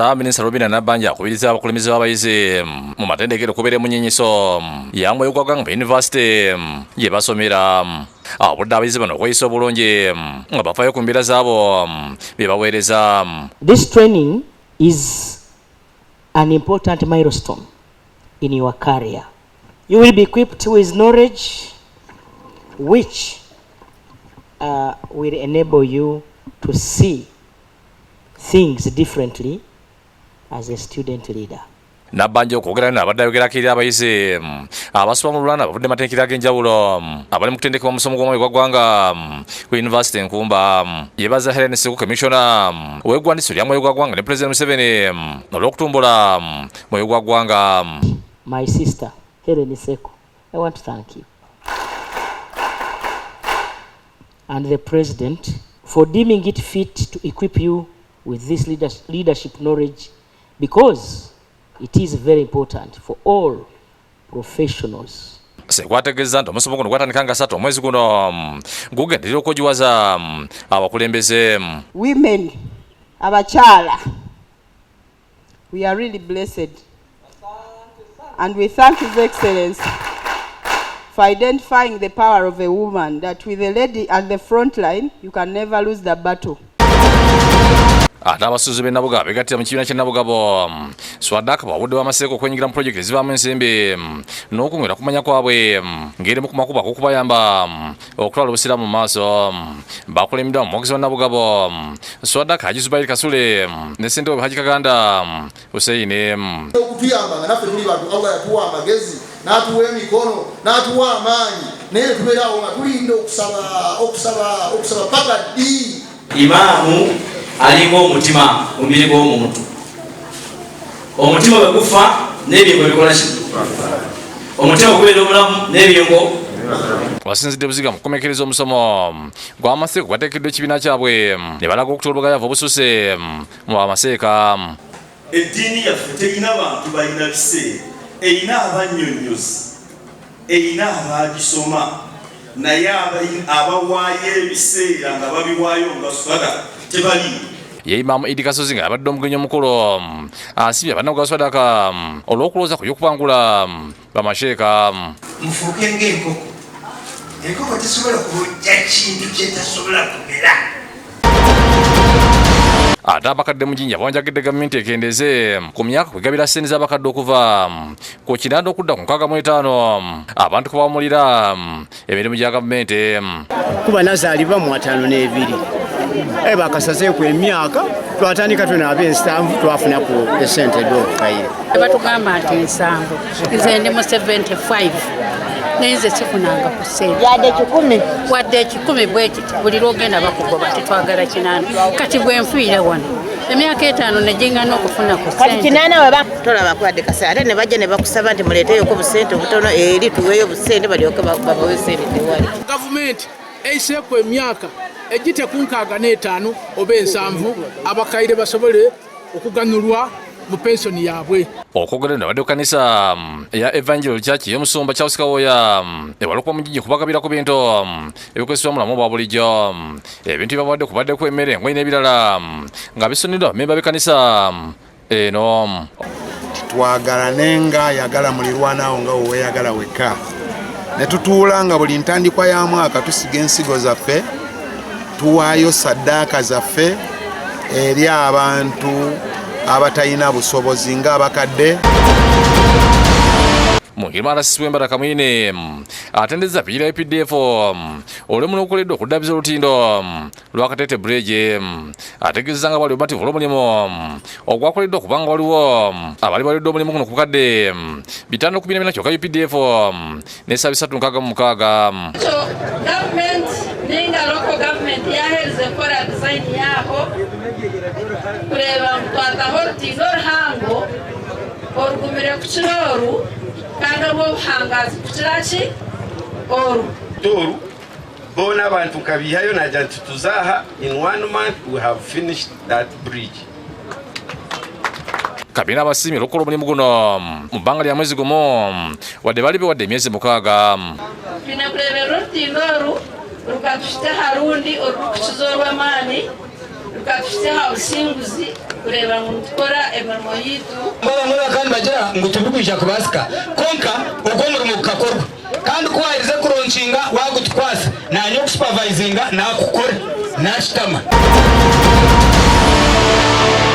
Ssaabaminisita Robinah Nabbanja akubiriza abakulembeze b'abayizi mu matendekero okubeera emunyenyiso ya mwoyo gwa ggwanga mu yunivasite gye basomera. Abudde abayizi bano okweyisa obulungi nga bafaayo ku mbeera zaabo bye baweereza. This training is an important milestone in your career. You will be equipped with knowledge which will enable you to see things differently as a student leader. Nabbanja okwogera nno abadde ayogerako eri abayizi abasoma mu lulana bavudde matendekero ag'enjawulo abali mu kutendekebwa omusomo gw'omwoyo gwa ggwanga ku yunivasite Nkumba. Yebaza Hellen Sseku, commissioner ow'eggwandiso lya mwoyo gwa ggwanga, ne Pulezidenti Museveni olw'okutumbula mwoyo gwa ggwanga. My sister Hellen Sseku, I want to thank you and the president for deeming it fit to equip you with this leadership knowledge, because it is very important for all professionals. Sseku ategeeza nti omusomo guno gwatandika nga 3 omwezi guno, gugenderera okwogiwaza abakulembeze. Women, abakyala, we are really blessed, and we thank His Excellency for identifying the power of a woman, that with a lady at the front line, you can never lose the battle. Ate abasuubuzi b'e Nabugabo begattira mu kibiina ky'e Nabugabo Swadaka bawudde bamaseeko okwenyigira mu pulojekiti ezivaamu ensimbi n'okunywera kumanya kwabwe ng'eri mu kumakubo ak'okubayamba okutwala obusiraamu mu maaso. Bakulembeddwa omwogezi wa Nabugabo Swadaka Haji Zubairi Kasule ne ssentebe Haji Kaganda Hussein. Okutuyamba nga naffe tuli bantu, Allah yatuwa amagezi n'atuwa emikono n'atuwa amaanyi, naye tubeerawo nga tulinda okusaba, okusaba, okusaba paka ddi? Imaamu alinga omutima mu mubiri gw'omuntu. Omutima bwe gufa n'ebiyungo bikola ki? Omutima gubeera omulamu n'ebiyungo. Wasinzidde Buziga mu kukomekereza omusomo gw'amaseeka gwateekeddwa ekibiina kyabwe ne balaga okutola obugayavu obususe mu bamaseeka. Eddiini yaffe terina bantu balina biseera, erina abannyonnyozi, erina abagisoma, naye abawaayo ebiseera nga babiwaayo nga sadaka tebali. Ye Imaamu Idi Kasozi nga yabadde omugenyi omukulu asibye abannabugabo Swadaka olw'okulowooza ku by'okubangula bamasheeka. Mufuuke ng'enkoko. Enkoko tesobola kubojja kintu kyetasobola kumera. Ate abakadde mu Jinja bawanjagidde gavumenti ekendeeze ku myaka kwegabira ssente z'abakadde okuva ku 80 okudda ku 65 abantu kwe bawumulira emirimu gya gavumenti. Kuba nazaalibwa mu 52, bakasazeeku emyaka, twatandika twena ab'ensanvu twafuna ku esente ed'obukaire. Batugamba nti 70, nze ndi mu 75, naye nze sifunanga ku ssente. Yadde 100. Wadde 100 bwe kiti, buli lwogenda bakugoba, tetwagala 80. Kati bwe nfiira wano emyaka 5 ne gingana okufuna ku Kati ssente. 80 we tolaba kwadde kasa, ate ne bajja ne bakusaba nti muleeteyoko busente obutono eri tuweeyo busente balyoke babawe sente, tewali. Gavumenti eyiseeku emyaka egite ku 65 oba 70 abakaire basobole okuganyulwa mu pensoni yaabwe. Okwogera eno abadde ku kanisa eya Evangel Church ey'omusumba Charles Kawoya ewala okuba mu Jinja kubagabira ku bintu ebikozesebwa mu bulamu bwa bulijjo. Ebintu byabawadde kubaddeko emmere, engoye n'ebirala nga bisoneddwa bamemba b'ekkanisa eno. Twagalane nga ayagala mulirwanawo nga weweeyagala wekka, ne tutuula nga buli ntandikwa ya mwaka tusiga ensigo zaffe, tuwaayo saddaaka zaffe eri abantu abatalina busobozi ng'abakadde. Mu ngeri RCC w'e Mbarara Kamwine atendezza piyira UPDF olw'omulimu ogukoleddwa okuddaabiriza olutindo lwa Katete Bridge. Ategeezezza nga bwali bumativu olw'omulimu ogwakoleddwa, kubanga waliwo abali balidde omulimu guno ku bukadde 514, kyokka UPDF n'esaba 366. So government ninga local government yahereze kukora design yaho kureba ngu twataho orutindo oruhango orugumire kukira oru kandi orw'obuhangazi kukira ki oru. Toru bona abantu nkabihayo nagira nti tuzaha in one month we have finished that bridge. Kabina abasiimye olw'okukola omulimu guno mu bbanga lya mwezi gumu, wadde bali bewadde emyezi 6. Twine kureberera orutindo oru rukatuhita aha rundi orurikukiza orw'amaani. Rukatuhitsya aha businguzi kureeba ngu nitukora emirimo yaitu. Bamwe bakaba nibagira ngu tibirikwija kubaasika, konka ogwo omurimo gukakorwa, kandi ku waherize kuronkinga wagutukwasa, naanye okusupervisinga nakukora nashutama.